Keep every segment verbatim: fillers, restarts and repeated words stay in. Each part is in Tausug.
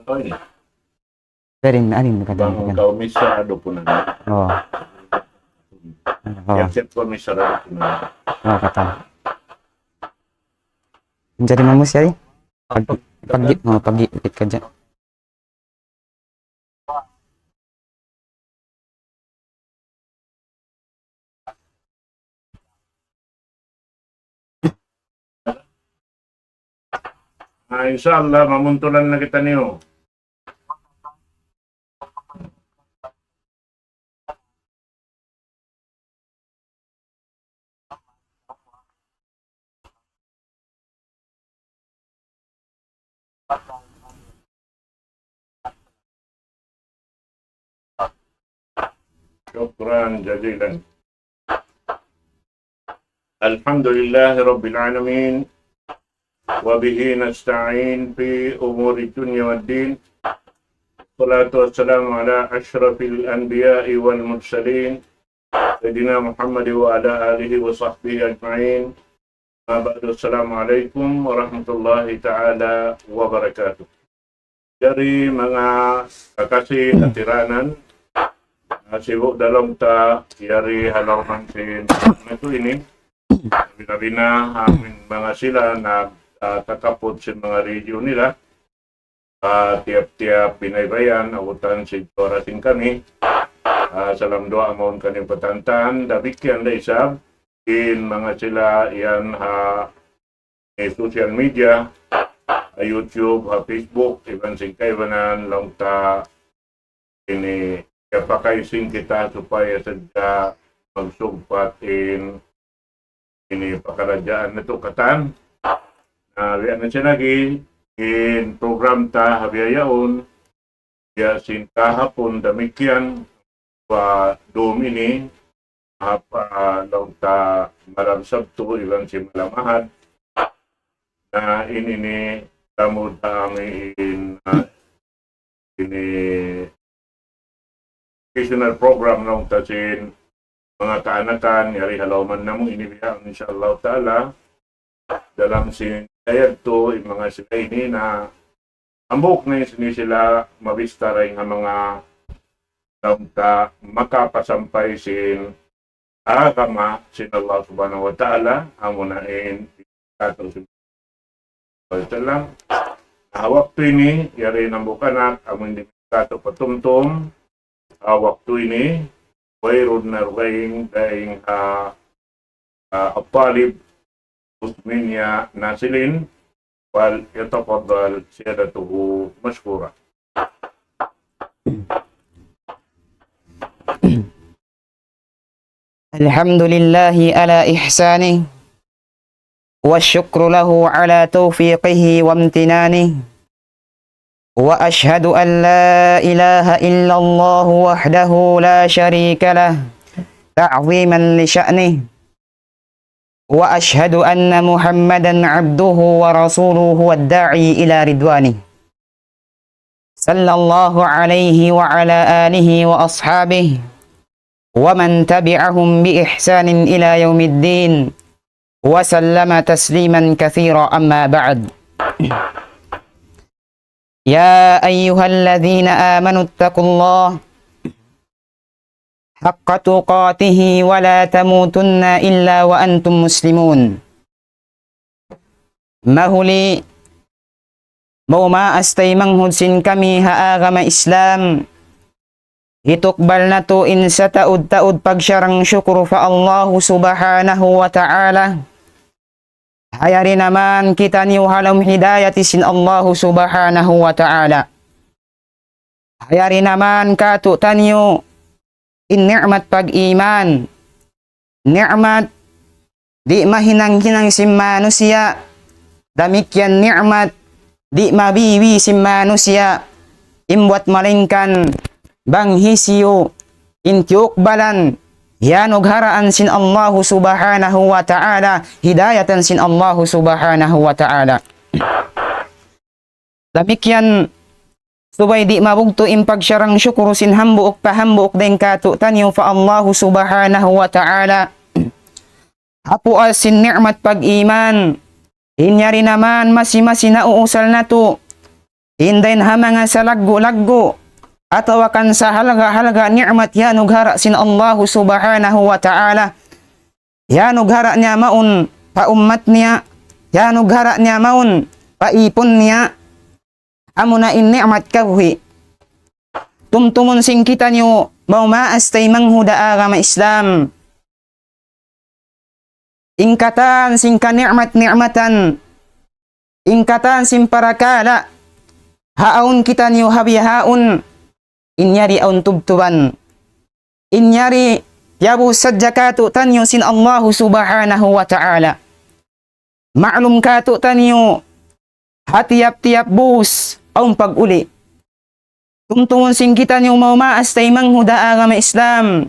Oh, ini. Pero in, ano in katan, bang katan? Kaw misa, adu po na. Oo. Oo. Yan, siya po misa, adu po na. Oo, katan. Jadi mamus ya, eh? Pag, pag, oh, pag, ka dyan. Ah, insya Allah, mamuntulan na kitaniyu. شكرا جزيلا. الحمد لله رب العالمين، وبه نستعين في أمور الدنيا والدين. والصلاة والسلام على أشرف الأنبياء والمرسلين، سيدنا محمد وعلى آله وصحبه أجمعين. أما بعد، السلام عليكم ورحمة الله تعالى وبركاته. Jari manga kakasi, hatiranan, ah, sibu' da laung ta yari ha lawm sin natu' ini. Bina-bina, ah, amin manga sila na, ah, kakaput sin manga radio nila. Ah, tiyap-tiyap binaybayan, abutan sin tuwara sin kami. Ah, salam duwaa mawn kaniyu pa tantan, damikkiyan da isab in manga sila yan ha, eh, social media, ha YouTube, ha Facebook, iban sin kaibanan, laung ta ini, kiyapakay sin kita supaya sadja magsugpat in ini pakaradjaan natu' katan. Na, biya' na sin agi, in program ta ha bihaun, biya' sin kahapun damikkiyan, pa dum ini, ha pa laung ta malam Sabtu, iban sin malam Ahad. Na, in ini, lamud ta amin, ah, ini occasional program laung ta sin manga kaanakan, yari ha lawm namu' ini biya', insya Allah ta'ala, dalam sin ayat tu, in manga sila ini na hambuuk na ini sila mabista dayn ha manga laung ta makapasampay sin agama sin Allah Subhanahu wa Ta'ala, amuna in katu' sin Rasulullah. Ha waktu ini, yari hambuuk anak, amun di' katu' patumtum, ha waktu ini, wayruun na dugaing dayn ha, ha, at-talib, Usminya Nasilin, فليتفضل سيادته مشكورا. الحمد لله على إحسانه، والشكر له على توفيقه وامتنانه، وأشهد أن لا إله إلا الله وحده لا شريك له تعظيما لشأنه، وأشهد أن محمدا عبده ورسوله هو الداعي إلى رضوانه، صلى الله عليه وعلى آله وأصحابه ومن تبعهم بإحسان إلى يوم الدين، وسلم تسليما كثيرا، أما بعد. يا أيها الذين آمنوا اتقوا الله حق تقاته ولا تموتن إلا وأنتم مسلمون. Mahuli, maumaas taymanghud sin kami ha agama Islam, hitukbal natu' in sataud-taud pagsarang-sukul pa Allahu Subhanahu wa Ta'ala. Ha yari naman kitaniyu ha lawm hidayat sin Allahu Subhanahu wa Ta'ala. Ha yari naman katu'taniyu in ni'mat pag-iman. Ni'mat di' mahinang-hinang sin manusiya'. Damikkiyan ni'mat di' mabibi sin manusiya'. In buwat malaingkan bang hisiyu in tiyukbalan, hiyanugharaan sin Allahu Subhanahu wa Ta'ala, hidayatan sin Allahu Subhanahu wa Ta'ala. Damikkiyan, subay di' mabugtu' in pagsarang-sukul sin hambuuk pa hambuuk dayn katu'taniyu pa Allahu Subhanahu wa Ta'ala. Ha puas sin ni'mat pag-iman, in yari naman masi-masi nauusal natu'. In dayn ha manga salaggu'-laggu' atawa kan sahalga'-halga' ni'mat iyanugara' sin Allahu Subhanahu wa Ta'ala. Iyanugara' niya mawn pa ummat niya, iyanugara' niya mawn pa ipun niya, amuna in ni'mat kabuhi'. Tumtumun sin kitaniyu, maumaas taymanghud ha agama Islam. In katan sin kani'mat-ni'matan, in katan sin parakala', ha awn kitaniyu ha bihaun, in yari awn tubtuban. In yari yabu sadja kātu'niyu sin Allahu Subhanahu wa Ta'ala. Ma'lum kātu'niyu, ha tiyap-tiyap buhus awn pag-uli. Tumtumun sin kitaniyu maumaas taymanghud ha agama Islam.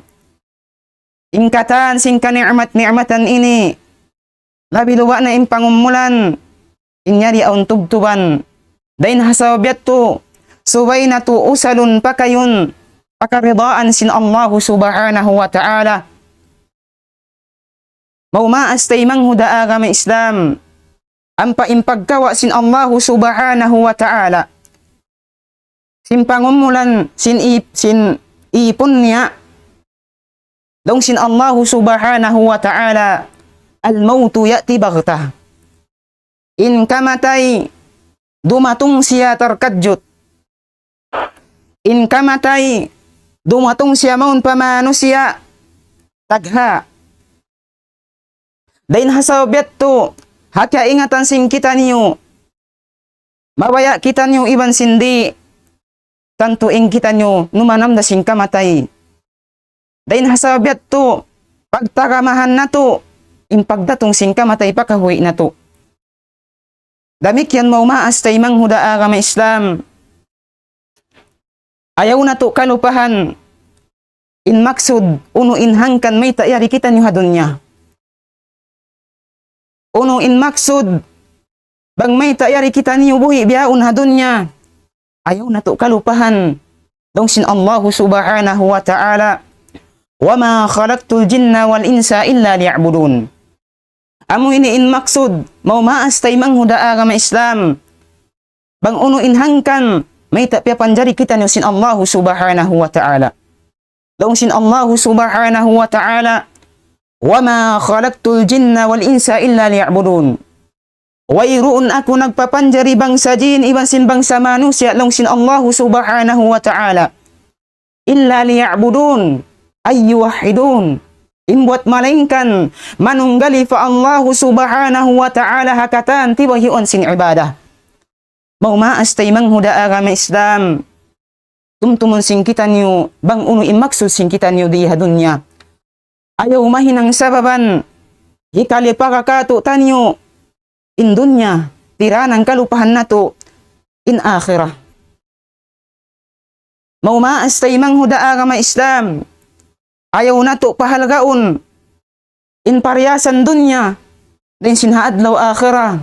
In katan sin kani'mat-ni'matan ini, labi luba' na in pangumulan, in yari awn tubtuban. Dayn ha sabab yadtu, subay natu' usalun pakayun, pakaridaan sin Allahu Subhanahu wa Ta'ala. Maumaas taymanghud ha agama Islam. Ampa in pagkawa' sin Allahu Subhanahu wa Ta'ala sin pangumulan, sin ip-, sin ipun niya. Laung sin Allahu Subhanahu wa Ta'ala, الموت يأتي بغتة. In kamatay dumatung siya tarkadjut. In kamatay dumatung siya mawn pa manusiya' tagha'. Dayn ha sabab yadtu, ha kaingatan sin kitaniyu, mabaya' kitaniyu iban sin di', tantu in kitaniyu numanam da sin kamatay. Dayn ha sabab yadtu, pagtagamahan natu', in pagdatung sin kamatay pa kahuy natu'. Damikkiyan maumaas taymanghud ha agama Islam. Ayaw natu' kalupahan in maksud unu in hangkan mayta' yari kitaniyu ha dunya. Unu in maksud bang mayta' yari kitaniyu buhi' bihaun ha dunya. Ayaw natu' kalupahan. Laung sin Allahu Subhanahu wa Ta'ala, وما خلقت الجن والإنس إلا ليعبدون. Amu ini in maksud, maumaas taymanghud ha agama Islam. Bang unu in hangkan, mayta' piyapanjari kitaniyu sin Allahu Subhanahu wa Ta'ala. Laung sin Allahu Subhanahu wa Ta'ala, وما خلقت الجن والإنس إلا ليعبدون. Wayruun aku nagpapanjari bangsa jin iban sin bangsa manusiya', laung sin Allahu Subhanahu wa Ta'ala. إلا ليعبدون، أي يوحدون. In buwat malaingkan manunggali pa Allahu Subhanahu wa Ta'ala ha katan tibayuan sin ibadah. Maumaas taymanghud ha agama Islam. Tumtumun sin kitaniyu, bang unu in maksud sin kitaniyu di ha dunya. Ayaw mahinang sababan, hikalipaka kātu'niyu in dunya, tiranan kalupahan natu' in akhirat. Maumaas taymanghud ha agama Islam. Ayaw natu' pahalgaun in pariyasan dunya, dayn sin ha adlaw akhirat.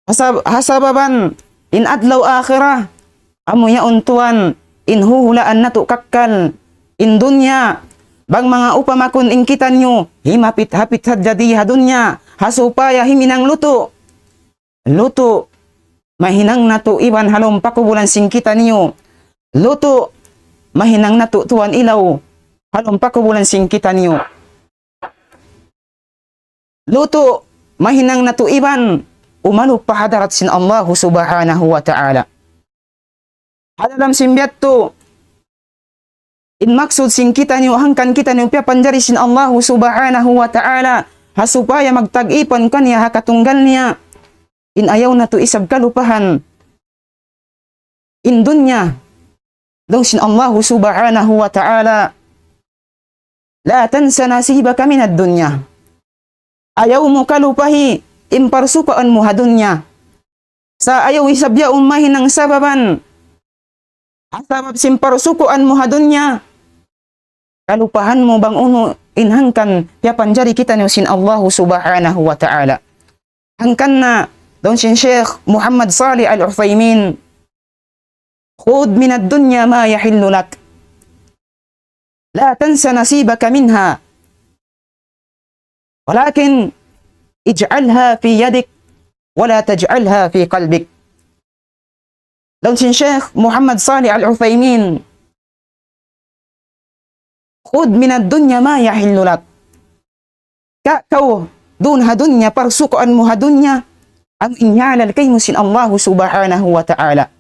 Hasab-, ha sababan in adlaw akhirat, amu yaun tuwan in huhulaan natu' kakkal. In dunya, bang manga upama kun in kitaniyu, himapit-hapit sadja di ha dunya, ha supaya himinang lutu'. Lutu', mahinang natu' iban ha lawm pakubulan sin kitaniyu. Lutu', mahinang natu' tuwan ilaw ha lawm pakubulan sin kitaniyu. Lutu', mahinang natu' iban umalup pa hadarat sin Allahu Subhanahu wa Ta'ala. Ha lawm sin biya' yadtu, in maksud sin kitaniyu, hangkan kitaniyu piyapanjari sin Allahu Subhanahu wa Ta'ala, ha supaya magtag-ipan kaniya ha katunggal niya. In ayaw natu' isab kalupahan in dunya. Laung sin Allahu Subhanahu wa Ta'ala, لا تنس نصيبك من الدنيا. Ayaw mu kalupahi in parsukuan mu ha dunya. Sa' ayaw isab yaun mahinang sababan, ha sabab sin parsukuan mu ha dunya, kalupahan mu bang unu in hangkan piyapanjari kitaniyu sin Allahu Subhanahu wa Ta'ala. Hangkan na, laung sin Sheikh Muhammad Salih Al-Uthaymin, خذ من الدنيا ما يحل لك، لا تنس نصيبك منها، ولكن اجعلها في يدك ولا تجعلها في قلبك. Laung sin Sheikh Muhammad Salih Al-Uthaymin, خذ من الدنيا ما يحل لك. Ka-, kaw, duun ha dunya, parsukuan mu ha dunya, amu in halal kaymu sin Allahu Subhanahu wa Ta'ala.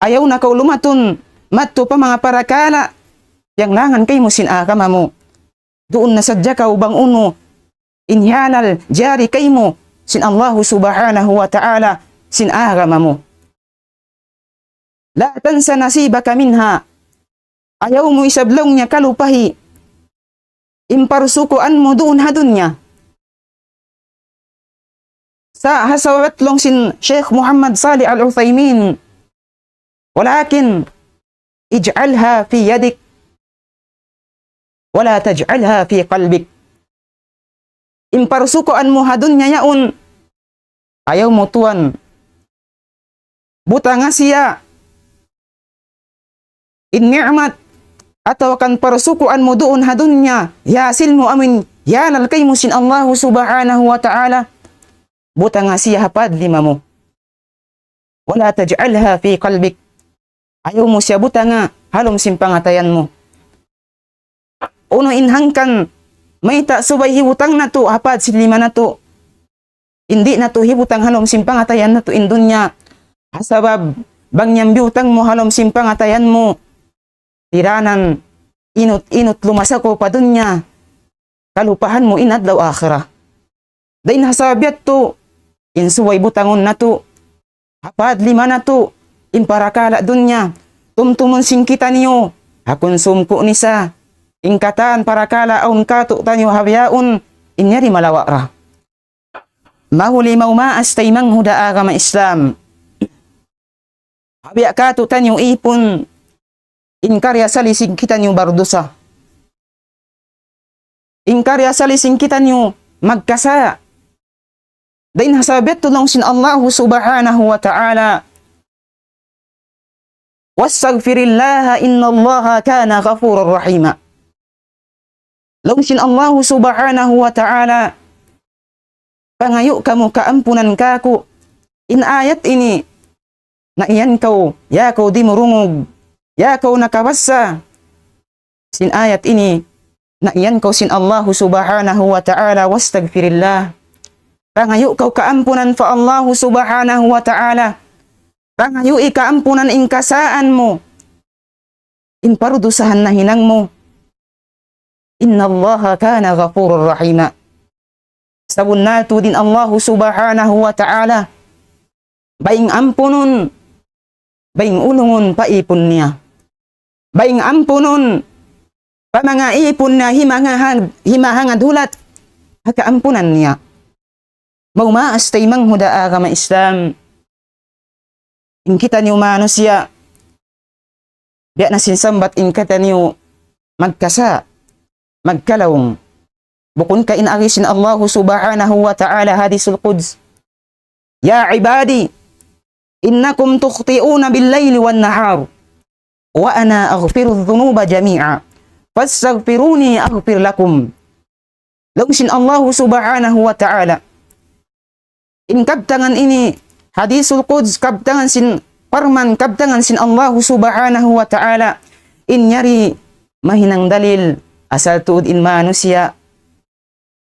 Ayaw na kaw lumatun, madtu pa manga parakala', piyanglangan kaymu sin agama mu. Duun na sadja kaw bang unu, in halal, jari kaymu, sin Allahu Subhanahu wa Ta'ala, sin agama mu. لا تنس نصيبك منها. Ayaw mu isab laung niya kalupahi in parsukuan mu duun ha dunya. Sa' ha sabab laung sin Sheikh Muhammad Salih Al-Uthaymin, ولكن اجعلها في يدك ولا تجعلها في قلبك. In parsukuan mu ha dunya yaun, ayaw mu tuwan butanga siya in ni'mat atawa kan parsukuan mu duun ha dunya, hasil mu amu in halal kaymu sin Allahu Subhanahu wa Ta'ala, butanga siya ha pad lima mu. ولا تجعلها في قلبك. Ayaw mu siya butanga ha lawm sin pangatayan mu. Unu in hangkan mayta' subay hibutang natu' ha pad sin lima natu'. Di' natu' hibutang ha lawm sin pangatayan natu' in dunya. Ha sabab bang yan biyutang mu ha lawm sin pangatayan mu, tiranan inut-inut lumasa kaw pa dunya, kalupahan mu in adlaw akhirat. Dayn ha sabab yadtu, in subay butangun natu', ha pad lima natu', in parakala' dunya, tumtumun sin kitaniyu ha kunsum ku nisa, in katan parakala' awn kātu'niyu ha bihaun, in yari malawa' ra. Mahuli maas taymanghud ha agama Islam. Ha biya' kātu'niyu ipun, in karna' asal sin kitaniyu bardusa. In karna' asal sin kitaniyu magkasa'. Dayn ha sabab yadtu laung sin Allahu Subhanahu wa Ta'ala, واستغفر الله إن الله كان غفورا رحيما. Laung sin Allahu Subhanahu wa Ta'ala, pangayu' kamu kaampunan kāku'. In ayat ini, na iyan kaw, ya kaw dimurungug, ya kaw nakabassa sin ayat ini, na iyan kaw sin Allahu Subhanahu wa Ta'ala, واستغفر الله. Pangayu' kaw kaampunan pa Allahu Subhanahu wa Ta'ala. Pangayui kaampunan in kasaan mu, in pardusahan nahinang mu. إن الله كان غفورا رحيما. Sabunnal tuud in Allahu Subhanahu wa Ta'ala, baying ampunun, baying ulungun pa ipun niya. Baying ampunun pa manga ipun niya, himahangad, himahangad hulat ha kaampunan niya. Maas taymanghud ha agama Islam. In kitaniyu manusiya', biya' na sin sambat in kitaniyu magkasa', magkalaung. Bukun ka in agi sin Allahu Subhanahu wa Ta'ala hadisul Quds, يا عبادي إنكم تخطئون بالليل والنهار وأنا أغفر الذنوب جميعا فاستغفروني أغفر لكم. Laung sin Allahu Subhanahu wa Ta'ala. In kabtangan ini, hadisul Quds, kabtangan sin parman, kabtangan sin Allahu Subhanahu wa Ta'ala. In yari mahinang dalil, asal tuud in manusiya',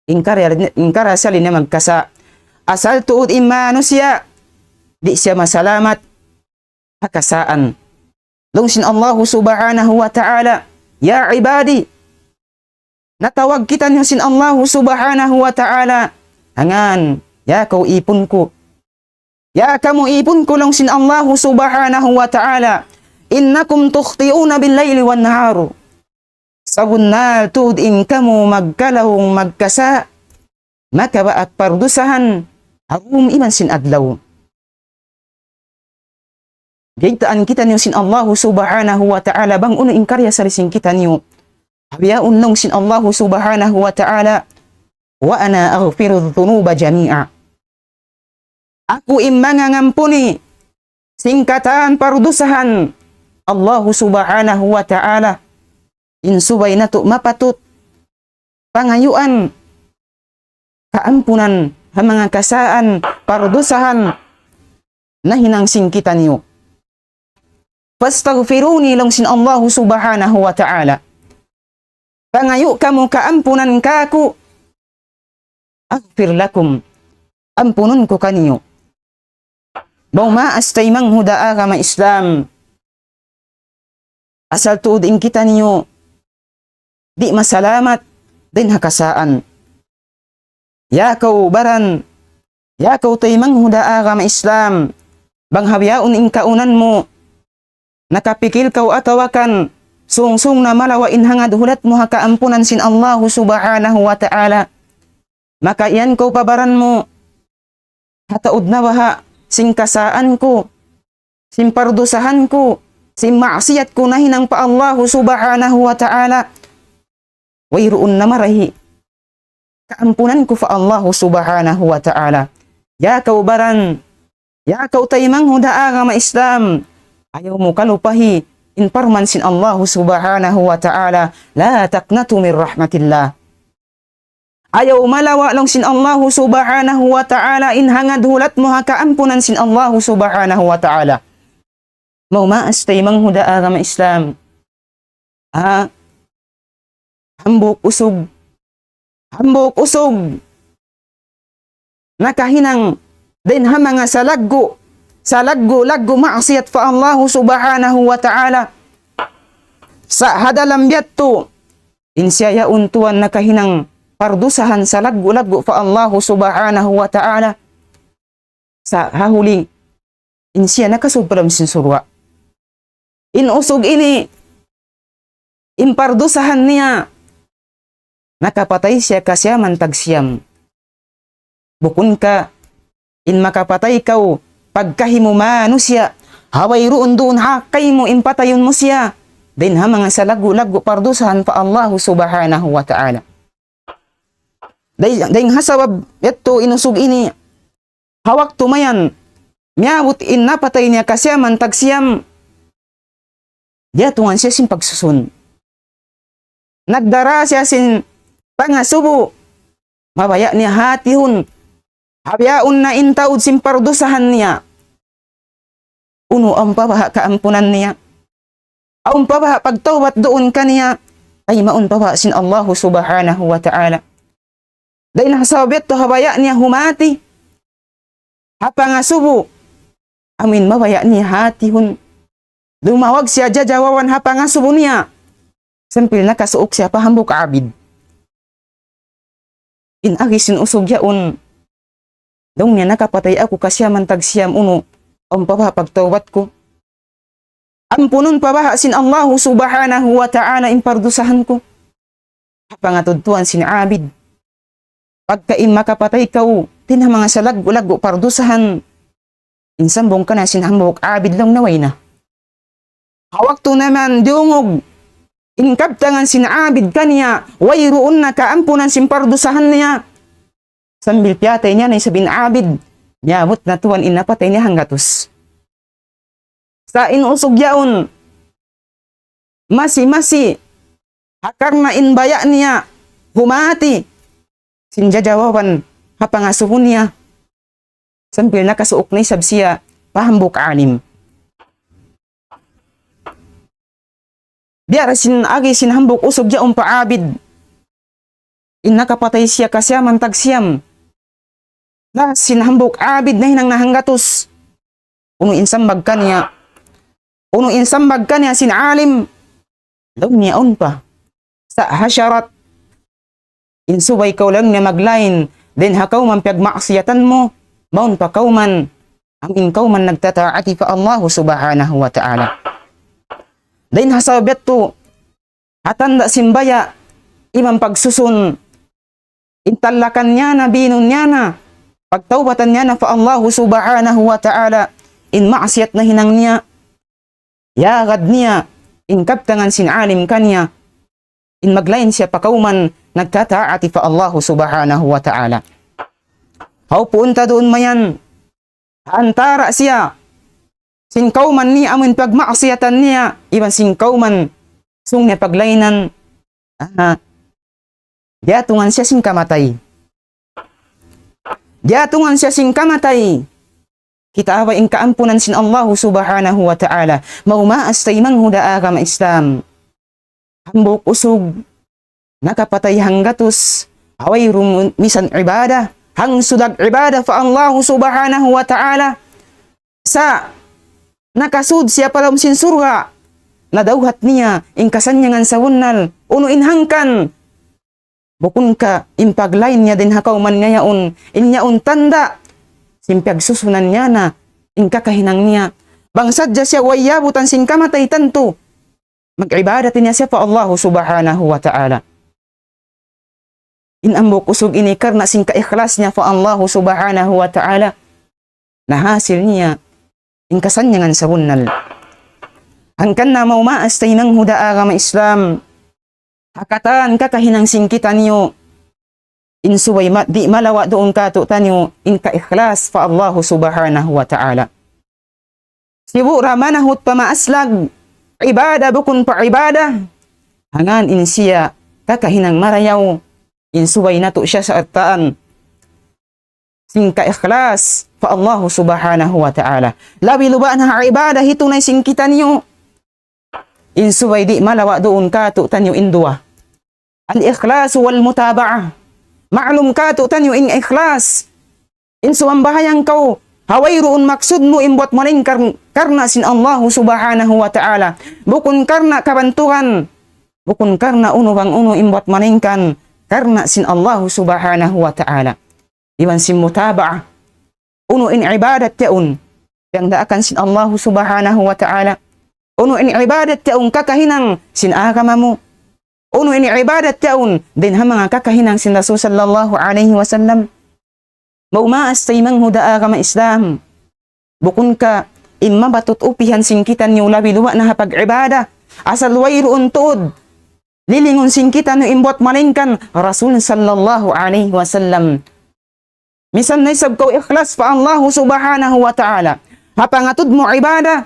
in karna', in karna' asal niya magkasa'. Asal tuud in manusiya', di' siya masalamat ha kasaan. Laung sin Allahu Subhanahu wa Ta'ala, يا عبادي. Natawag kitaniyu sin Allahu Subhanahu wa Ta'ala. Hangkan, ya kaw ipun ku. Ya kamu ipun ku laung sin Allahu Subhanahu wa Ta'ala. إنكم تخطئون بالليل والنهار. Sabunnal tuud in kamu magkalaung magkasa', makabaak pardusahan, ha dum iban sin adlaw. Biyaytaan kitaniyu sin Allahu Subhanahu wa Ta'ala bang unu in karna' asal sin kitaniyu. Ha bihaun laung sin Allahu Subhanahu wa Ta'ala, وأنا أغفر الذنوب جميعا. Aku in mangangampuni sin katan pardusahan. Allahu Subhanahu wa Ta'ala, in subay natu' mapatut pangayuan kaampunan ha manga kasaan, pardusahan nahinang sin kitaniyu. فاستغفروني, laung sin Allahu Subhanahu wa Ta'ala. Pangayu' kamu kaampunan kāku'. أغفر لكم. Ampunun ku kaniyu. Bang maas taymanghud ha agama Islam. Asal tuud in kitaniyu di' masalamat dayn ha kasaan. Ya kaw baran, ya kaw taymanghud ha agama Islam, bang ha bihaun in kaunan mu, nakapikil kaw atawa kan sūng-sūng na malawa' in hangad hulat mu ha kaampunan sin Allahu Subhanahu wa Ta'ala. Maka iyan kaw pa baran mu, ha taud na baha' sin kasaan ku, sin pardusahan ku, sin maksiyat ku nahinang pa Allahu Subhanahu wa Ta'ala. Wayruun na marahi kaampunan ku pa Allahu Subhanahu wa Ta'ala. Ya kaw baran, ya kaw taymanghud ha agama Islam, ayaw mu kalupahi in parman sin Allahu Subhanahu wa Ta'ala, لا تقنطوا من رحمة الله. Ayaw malawa' laung sin Allahu Subhanahu wa Ta'ala in hangad hulat mu ha kaampunan sin Allahu Subhanahu wa Ta'ala. Maumaas taymanghud ha agama Islam. Ha? Hambuuk usug. Hambuuk usug. Nakahinang dayn ha manga salaggu', salaggu'-laggu' maksiyat pa Allahu Subhanahu wa Ta'ala. Sa' ha dalam biya' yadtu, in siya yaun tuwan nakahinang pardusahan salaggu'-laggu' pa Allahu Subhanahu wa Ta'ala. Sa' ha huli, in siya nakasūd pa lawm sin surga'. In usug ini, in pardusahan niya, nakapatay siya kasiyaman tagsiyam. Bukun ka in makapatay kaw pagkahi mu manusiya', ha wayruun duun ha kaymu in patayun mu siya, dayn ha manga salaggu'-laggu' pardusahan pa Allahu Subhanahu wa Ta'ala. Dayn, dayn ha sabab yadtu in usug ini, ha waktu mayan, miyabut in napatay niya kasiyaman tagsiyam, diyatungan siya sin pagsusun. Nagdara siya sin pangasubu, mabaya' niya hātihun, ha bihaun na in taud sin pardusahan niya. Unu awn pa baha' kaampunan niya. Awn pa baha' pagtawbat duun kaniya, ay mawn pa baha' sin Allahu Subhanahu wa Ta'ala. Dayn ha sabab yadtu ha baya' niya humāti ha pangasubu, amuin mabaya' niya hātihun. Dumawag siya jajawaban ha pangasubu niya. Sampay nakasuuk siya pa hambuuk abid. In agi sin usug yaun, laung niya, nakapatay aku kasiyaman tagsiyam, unu awn pa baha' pagtawbat ku. Ampunun pa baha' sin Allahu Subhanahu wa Ta'ala in pardusahan ku. Ha pangatud tuwan sin abid. Pagka in makapatay kaw, dayn ha manga salaggu'-laggu' pardusahan, in sambung kaniya sin hambuuk abid laung niya way na. Ha waktu na mayan diyungug in kabtangan sin abid kaniya, wayruun na kaampunan sin pardusahan niya. Sambil piyatay niya na isab in abid, miyabut na tuwan in napatay niya hanggatus. Sa' in usug yaun, masi-masi, ha karna' in baya' niya humāti sin jajawaban ha pangasubu niya. Sampay nakasuuk na isab siya pa hambuuk alim. Biya' da sin agi sin hambuuk usug yaun pa abid. In nakapatay siya kasiyaman tagsiyam. Na sin hambuuk abid nahinang na hanggatus. Unu in sambag kaniya. Unu in sambag kaniya sin alim. Laung niya awn pa. Sa' hasharat. In subay kaw laung niya maglain dayn ha kawman piyagmaksiyatan mu, mawn pa kawman, amuin kawman nagtataati pa Allahu Subhanahu wa Ta'ala. Dayn ha sabab yadtu, ha tanda' sin baya', iban pagsusun, in talakan niya na, binun niya na, pagtawbatan niya na pa Allahu Subhanahu wa Ta'ala, in maksiyat nahinang niya, yagad niya in kabtangan sin alim kaniya, in maglain siya pa kawman nagtataati pa Allahu Subhanahu wa Ta'ala. Hawpuun ta duun mayan, ha antara' siya sin kawman niya amuin pagmaksiyatan niya, iban sin kawman sūng niya paglainan, aha, diyatungan siya sin kamatay. Diyatungan siya sin kamatay. Kita' ba in kaampunan sin Allahu Subhanahu wa Ta'ala. Maumaas taymanghud ha agama Islam. Hambuuk usug nakapatay hanggatus, ha wayruun misan ibadah, hangsulag ibadah pa Allahu Subhanahu wa Ta'ala. Sa' nakasud siya pa lawm sin surga', nadawhat niya in kasannyangan sabunnal, unu in hangkan, bukun ka in paglain niya dayn ha kawman niya yaun, in yaun tanda' sin piyagsusunan niya na in kakahinang niya. Bang sadja siya way yabutan sin kamatay tantu, mag-ibadat niya siya pa Allahu Subhanahu wa Ta'ala. In hambuuk usug ini karna' sin kaikhlas niya pa Allahu Subhanahu wa Ta'ala, nahasil niya in kasannyangan sabunnal. Hangkan na maumaas taymanghud ha agama Islam, ha katan kakahinang sin kitaniyu, in subay ma-, di' malawa' duun kātu'niyu in kaikhlas pa Allahu Subhanahu wa Ta'ala. Sibu' da manahut pa maaslag, ibadah bukun pa ibadah. Hangkan in siya kakahinang marayaw, in subay natu' siya sartaan sin kaikhlas pa Allahu Subhanahu wa Ta'ala. Labi luba' na ha ibadah hitunay sin kitaniyu, in subay di' malawa' duun kātu'niyu in duwa. Al-ikhlas wal mutaba'ah. Ma'lum kātu'niyu in ikhlas. In sumambahayang kaw, ha wayruun maksud mu in buwat malaingkan karna' sin Allahu Subhanahu wa Ta'ala. Bukun karna' kabantugan. Bukun karna' unu bang unu in buwat malaingkan karna' sin Allahu Subhanahu wa Ta'ala. Iban sin mutaba'ah. Unu in ibadat yaun piyagdaakan sin Allahu Subhanahu wa Ta'ala. Unu in ibadat yaun kakahinang sin agama mu. Unu in ibadat yaun dayn ha manga kakahinang sin Rasul sallallahu alayhi wasallam. Maumaas taymanghud ha agama Islam. Bukun ka in mabatut upihan sin kitaniyu labi luba' na ha pag-ibadah. Asal wayruun tuud lilingun sin kitaniyu in buwat malaingkan Rasul sallallahu alayhi wasallam. Misan na isab kaw ikhlas pa Allahu Subhanahu wa Ta'ala ha pangatud mu ibadah,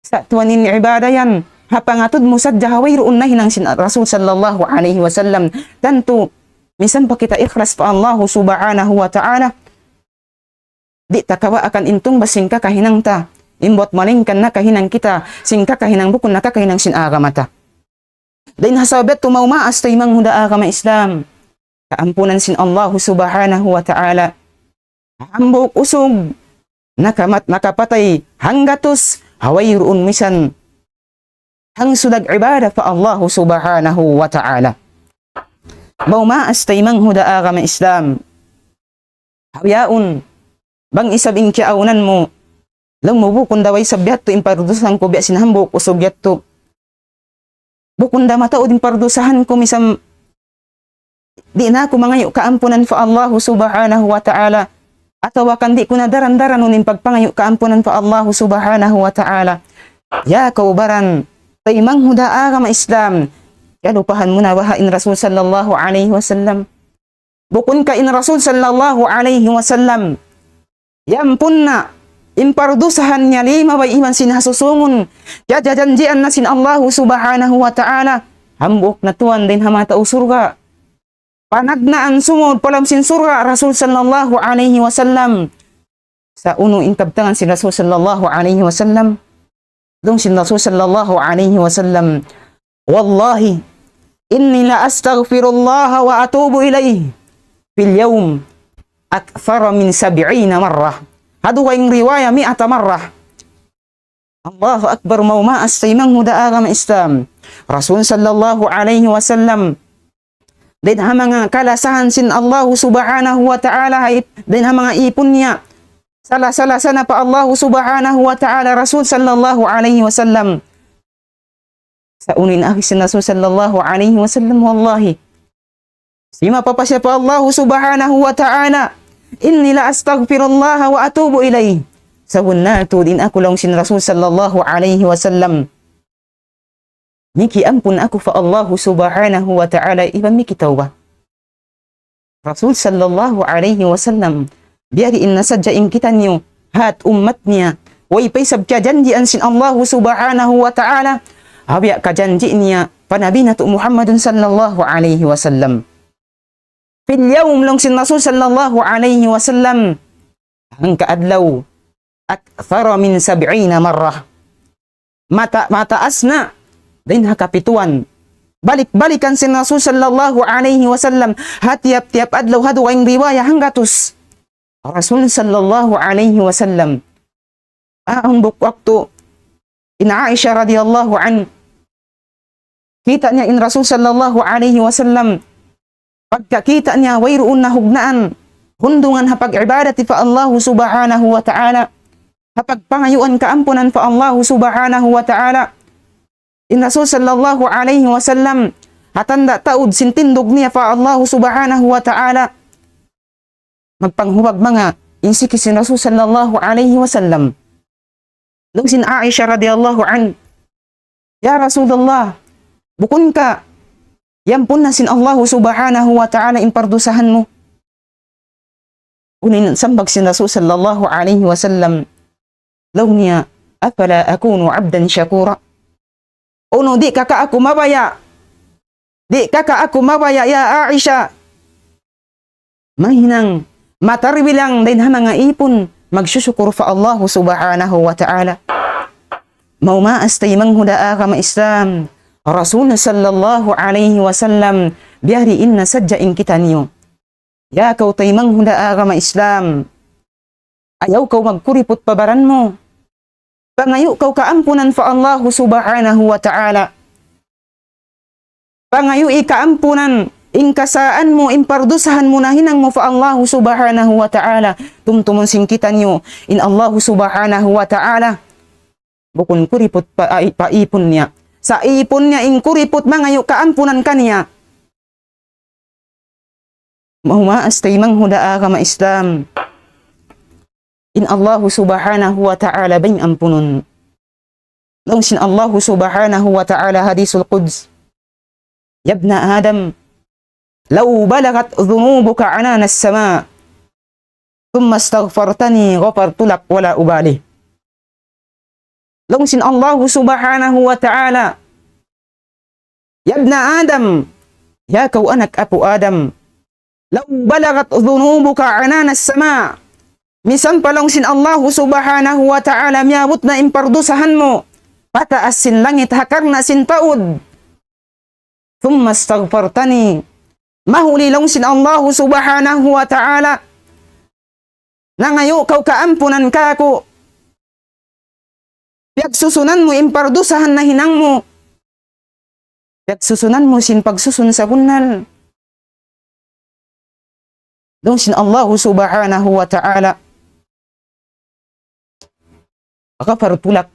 sa' tuwan in ibadah yan, ha pangatud mu sadja ha wayruun nahinang sin Rasul sallallahu alayhi wasallam. Tantu, misan pa kita ikhlas pa Allahu Subhanahu wa Ta'ala, di' ta kawaakan in tungbas sin kakahinang ta, in buwat malaingkan nakahinang kita sin kakahinang bukun na kakahinang sin agama ta. Dayn ha sabab yadtu maumaas taymanghud ha agama Islam. Kaampunan sin Allahu Subhanahu wa Ta'ala. Hambuuk usug, nakamat-, nakapatay hanggatus, ha wayruun misan hangsulag ibadah pa Allahu Subhanahu wa Ta'ala. Maumaas taymanghud ha agama Islam. Hawiyaun, bang isab in kiyaawnan mu, laung mu bukun da way isab yadtu in pardusahan ku biya' sin hambuuk usug yadtu. Bukun da mataud in pardusahan ku misan di' na aku mangayu' kaampunan pa Allahu Subhanahu wa Ta'ala. Atawa kan di' ku na daran-daranun in pagpangayu' kaampunan pa Allahu Subhanahu wa Ta'ala. Ya kaw baran, taymanghud ha agama Islam. Kiyalupahan mu na baha' in Rasul sallallahu alayhi wasallam. Bukun ka in Rasul sallallahu alayhi wasallam, yampun na in pardusahan niya limabay iban sin ha susungun, kiyajajanjian na sin Allahu Subhanahu wa Ta'ala, hambuuk na tuwan dayn ha manga tau surga'. Panagnaan sumud pa lawm sin surga' Rasul sallallahu alayhi wasallam. Sa' unu in kabtangan sin Rasul sallallahu alayhi wasallam? Laung sin Rasul sallallahu alayhi wasallam, والله إني لأستغفر الله وأتوب إليه في اليوم أكثر من سبعين مرة. Ha dugaing riwaya, مائة مرة. Allahu Akbar, maumaas taymanghud ha agama Islam. Rasul sallallahu alayhi wasallam, dayn ha manga kalasahan sin Allahu Subhanahu wa Ta'ala, ha ip-, dayn ha manga ipun niya. Sala-sala sana pa Allahu Subhanahu wa Ta'ala, Rasul sallallahu alayhi wasallam. Sa' unu in agi sin Rasul sallallahu alayhi wasallam, wallahi. Simapa pa siya pa Allahu Subhanahu wa Ta'ala, إني لأستغفر الله وأتوب إليه. Sabunnal tuud in aku, laung sin Rasul sallallahu alayhi wasallam, mikiampun aku pa Allahu Subhanahu wa Ta'ala iban mikitawbat. Rasul sallallahu alayhi wasallam, biya' diin na sadja in kitaniyu, hat ummat niya, way pa isab kiyajanjian sin Allahu Subhanahu wa Ta'ala, ha biya' kajanji' niya pa Nabi natu' Muhammadun sallallahu alayhi wasallam. في اليوم, laung sin Rasul sallallahu alayhi wasallam, hangka adlaw, أكثر من سبعين مرة. Mata-, mataas na dayn ha kapituan. Balik-balikan sin Rasul sallallahu alayhi wasallam ha tiyap-tiyap adlaw, ha dugaing riwaya hanggatus. Rasul sallallahu alayhi wasallam. Awn buk waktu in Aisha radiyallahu anha, kita' niya in Rasul sallallahu alayhi wasallam, pagkakita' niya wayruun nahugnaan, hundungan ha pag-ibadat pa Allahu subhanahu wa ta'ala, ha pagpangayuan kaampunan pa Allahu subhanahu wa ta'ala. In Rasul sallallahu alayhi wasallam, ha tanda' taud sin tindug niya pa Allahu subhanahu wa ta'ala, magpanghuwag manga in siki sin Rasul sallallahu alayhi wasallam. Laung sin Aisha radiyallahu anha, "Ya Rasulullah, bukun ka iyampun na sin Allahu subhanahu wa ta'ala in pardusahan mu?" Unu in sambag sin Rasul sallallahu alayhi wasallam, laung niya, "أفلا أكون عبدا شكورا؟" Unu, di' ka ka aku mabaya'? Di' ka ka aku mabaya', ya Aisha? Mahinang, matarbilang dayn ha manga ipun, magsusukur pa Allahu subhanahu wa ta'ala. Maumaas taymanghud ha agama Islam, Rasul sallallahu alayhi wasallam, biyadiin na sadja in kitaniyu. Ya kaw taymanghud ha agama Islam, ayaw kaw magkuriput pa baran mu. Pangayu' kaw kaampunan pa Allahu subhanahu wa ta'ala. Pangayui kaampunan in kasaan mu, in pardusahan mu nahinang mu pa Allahu subhanahu wa ta'ala. Tumtumun sin kitaniyu, in Allahu subhanahu wa ta'ala bukun kuriput pa, pa ipun niya. Sa' ipun niya in kuriput mangayu' kaampunan kaniya. Maumaas taymanghud ha agama Islam. In Allahu subhanahu wa ta'ala bang ampunun. Laung sin Allahu subhanahu wa ta'ala hadisul quds, "يا ابن آدم لو بلغت ذنوبك عنان السماء ثم استغفرتني غفرت لك ولا أبالي." Laung sin Allahu subhanahu wa ta'ala, "يا ابن آدم, ya kaw anak apu' Adam, لو بلغت ذنوبك عنان السماء." Misan pa laung sin Allahu subhanahu wa ta'ala miyabut na in pardusahan mu pataas sin langit ha karna' sin taud. ثم استغفرتني. Mahuli laung sin Allahu subhanahu wa ta'ala, nangayu' kaw kaampunan kāku'. Piyagsusunan mu in pardusahan nahinang mu. Piyagsusunan mu sin pagsusun sabunnal. Laung sin Allahu subhanahu wa ta'ala, غفرت لك.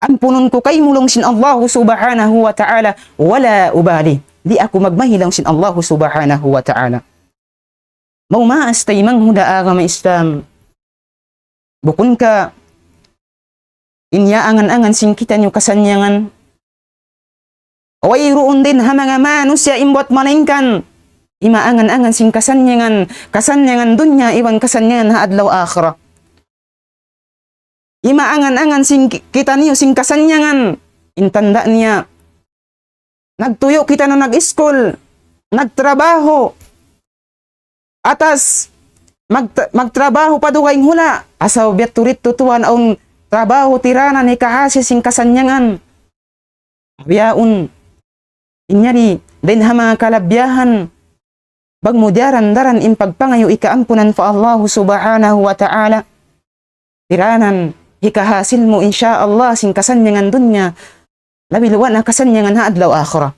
Ampunun ku kaymu laung sin Allahu subhanahu wa ta'ala, ولا أبالي. Di' aku magmahi laung sin Allahu subhanahu wa ta'ala. Maumaas taymanghud ha agama Islam. Bukun ka in iyaangan-angan sin kitaniyu kasannyangan? Wayruun dayn ha manga manusiya' in buwat malaingkan imaangan-angan sin kasannyangan, kasannyangan dunya iban kasannyangan ha adlaw akhirat. Imaangan-angan sin ki-, kitaniyu sin kasannyangan. In tanda' niya, nagtuyu' kitaniyu nag-iskul, nagtrabaho. Atas, mag-, magtrabaho pa dugaing hula'. Asaw biya' turit tutuan awn trabaho tiranan hikahasil sin kasannyangan. Biyaun, in yari, dayn ha manga kalabihan, bang mu diyaran-daran in pagpangayu' ikaampunan pa Allahu subhanahu wa ta'ala. Tiranan, hikahasil mu, insya Allah, sin kasannyangan dunya, labi luwa' na kasannyangan ha adlaw akhirat.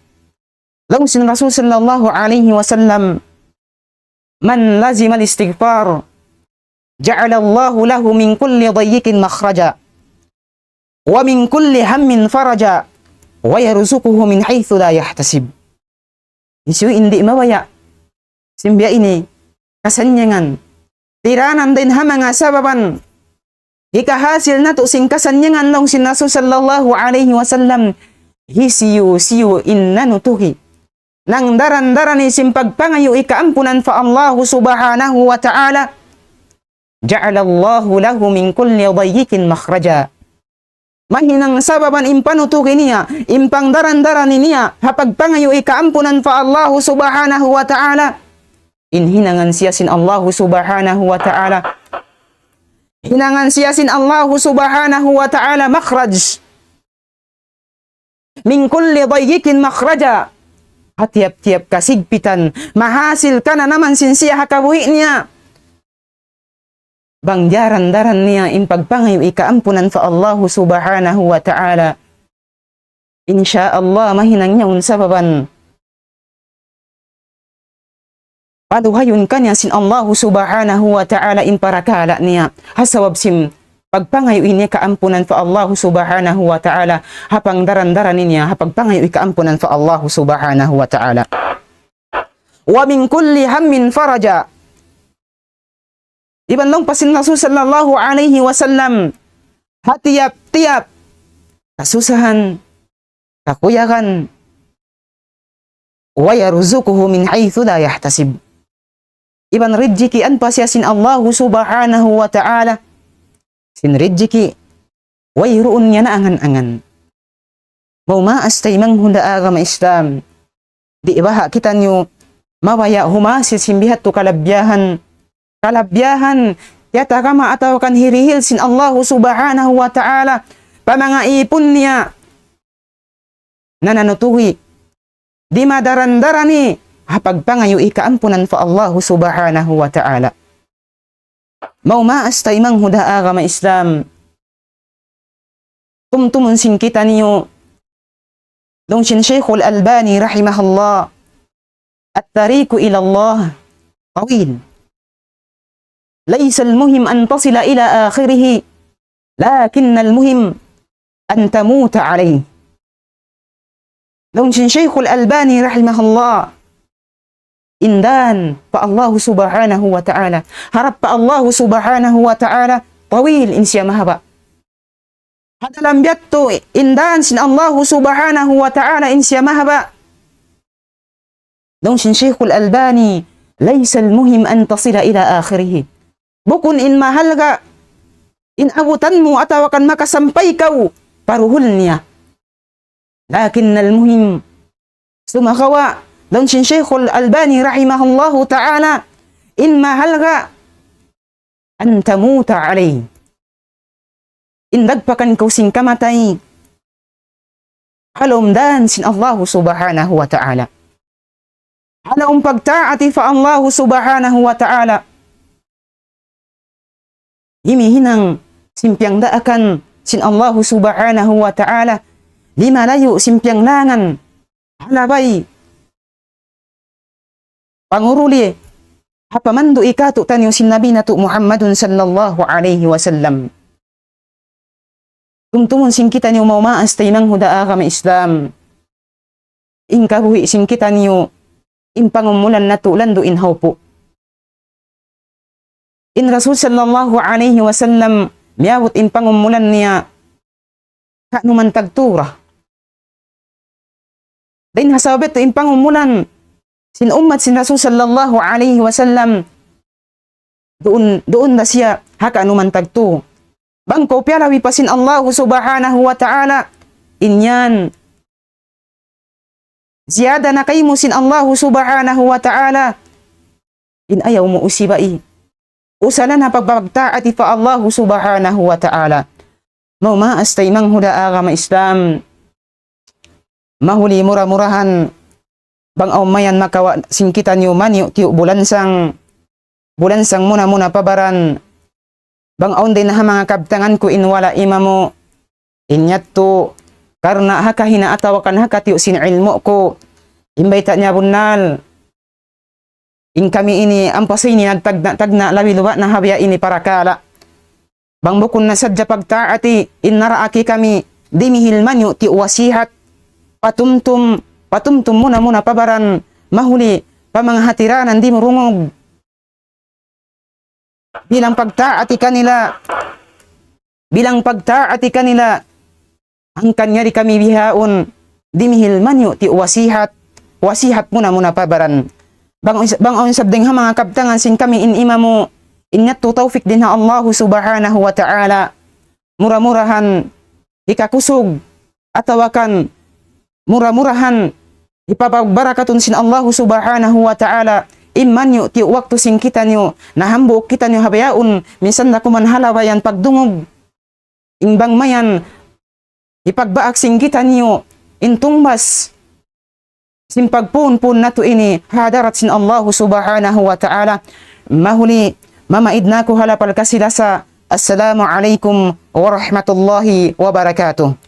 Laung sin Rasul sallallahu alayhi wasallam, من لزم الاستغفار جعل الله له من كل ضيق مخرجا ومن كل هم فرجا ويرزقه من حيث لا يحتسب. Hisiyu in di' mabaya' sin biya' ini kasannyangan. Tiranan dayn ha manga sababan hikahasil natu' sin kasannyangan, laung sin Rasul sallallahu alayhi wasallam, hisiyu-siyu in nanutuhi, nagdaran-darani sin pagpangayu' ikaampunan pa Allahu subhanahu wa ta'ala, جعل الله له من كل ضيق مخرجا. Mahinang sababan in panutuhi niya, in pagdaran-darani niya ha pagpangayu' ikaampunan pa Allahu subhanahu wa ta'ala, in hinangan siya sin Allahu subhanahu wa ta'ala, Hinangan siya sin Allahu Subhanahu wa Ta'ala makhraj. من كل ضيق مخرجا. Ha tiyap-tiyap kasigpitan, mahasil kananaman sin siya ha kabuhi' niya. Bang daran-daran niya in pagpangayui kaampunan pa Allahu Subhanahu wa Ta'ala, insya Allah mahinang niya un sababan paluhayun kaniya sin Allahu Subhanahu wa Ta'ala in parakala' niya. Ha sabab sin pagpangayui niya kaampunan pa Allahu Subhanahu wa Ta'ala, ha pangdaran-daran niya ha pagpangayui kaampunan pa Allahu Subhanahu wa Ta'ala. ومن كل هم فرجا. Iban laung pa sin Rasul sallallahu alayhi wasallam, ha tiyap-tiyap kasusahan, kakuyagan, ويرزقه من حيث لا يحتسب. Iban rijikian pa siya sin Allahu Subhanahu wa Ta'ala sin rijiki' wayruun niya naangan-angan. Maumaas taymanghud ha agama Islam. Di' baha' kitaniyu mabaya' humasil sin biha' tu kalabiyahan, kalabiyahan, yatagama atawa kan hirihil sin Allahu Subhanahu wa Ta'ala pa manga īpun niya. Nananutui, di' madaran-darani ha pagpangayui kaampunan pa Allahu Subhanahu wa Ta'ala. Maumaas taymanghud ha agama Islam. Tumtumun sin kitaniyu, laung sin Shaykhul Albani rahimahullah, الطريق إلى الله طويل. ليس المهم أن تصل إلى آخره، لكن المهم أن تموت عليه. Laung sin Shaykhul Albani rahimahullah, in dan pa Allahu Subhanahu wa Ta'ala, harap pa Allahu Subhanahu wa Ta'ala, tawil, in siya mahaba'. Ha dalam biya' tu, in dan sin Allahu Subhanahu wa Ta'ala in siya mahaba'. Laung sin Shaykhul Albani, ليس المهم أن تصل إلى آخره. Bukun in mahalga', in abutan mu atawa kan makasampay kaw pa duhul niya. لكن المهم, sumagawa', laung sin Shaykhul Albani rahimahullahu ta'ala, in mahalga', أن تموت عليه. In dagpakan kaw sin kamatay ha lawm dan sin Allahu Subhanahu wa Ta'ala. Ha lawm pagtaati pa Allahu Subhanahu wa Ta'ala. Himihinang sin piyangdaakan sin Allahu Subhanahu wa Ta'ala. Di' malayu' sin piyanglangan. Ha labay panguruli ha pamandu' katu' taniyu sin Nabi natu' Muhammadun sallallahu alayhi wasallam. Tumtumun sin kitaniyu maumaas taymanghud ha agama Islam. In kabuhi' sin kitaniyu, in pangumulan natu' landu' in hawpu'. In Rasul sallallahu alayhi wasallam, miyabut in pangumulan niya, ka'numan tagtu ra. Dayn ha sabab yadtu in pangumulan sin ummat sin Rasul sallallahu alayhi wasallam, duun, duun da siya ha ka'numan tagtu. Bang kaw piyalabi pa sin Allahu Subhanahu wa Ta'ala, in yan ziyada na kaymu sin Allahu Subhanahu wa Ta'ala, in ayaw mu usibai. Usalan ha pagpagtaati pa Allahu Subhanahu wa Ta'ala. Maumaas taymanghud ha agama Islam. Mahuli mura-murahan, bang awn mayan makawa' sin kitaniyu maniyu' tiyu' bulansang, bulansang muna-muna pa baran. Bang awn dayn ha manga kabtangan ku in wala' imamu, in yadtu, karna' ha kahina' atawa kan ha katiyu' sin ilmu' ku, in bayta' niya bunnal. In kami ini ampa sa ini nagtagna'-tagna' labi luba' na ha biya' ini parakala'. Bang bukun na sadja pagtaati, in naraak kami, dimihil maniyu' tiyu' wasihat, patumtum, patumtum muna-muna pa baran, mahuli pa manga hatiranan di' murungug. Bilang pagtaati kanila, bilang pagtaati kanila, hangkan yari kami bihaun, dimihil maniyu' tiyu' wasihat, wasihat muna-muna pa baran. Bang, bang awn isab dayn ha manga kabtangan sin kami in imamu, in yadtu tawfik dayn ha Allahu Subhanahu wa Ta'ala. Mura-murahan hikakusug, atawa kan mura-murahan hipapagbarakatun sin Allahu Subhanahu wa Ta'ala iman niyu tiyu' waktu sin kitaniyu, na hambuuk kitaniyu ha bayaun, minsan da kuman ha labayan pagdungug, in bang mayan, hipagbaak sin kitaniyu, in tungbas, sin pagpuun-puun natu' ini, ha hadarat sin Allahu Subhanahu wa Ta'ala. Mahuli, mamaid na aku ha lapal kasi-lasa. Assalamu alaykum warahmatullahi wabarakatuh.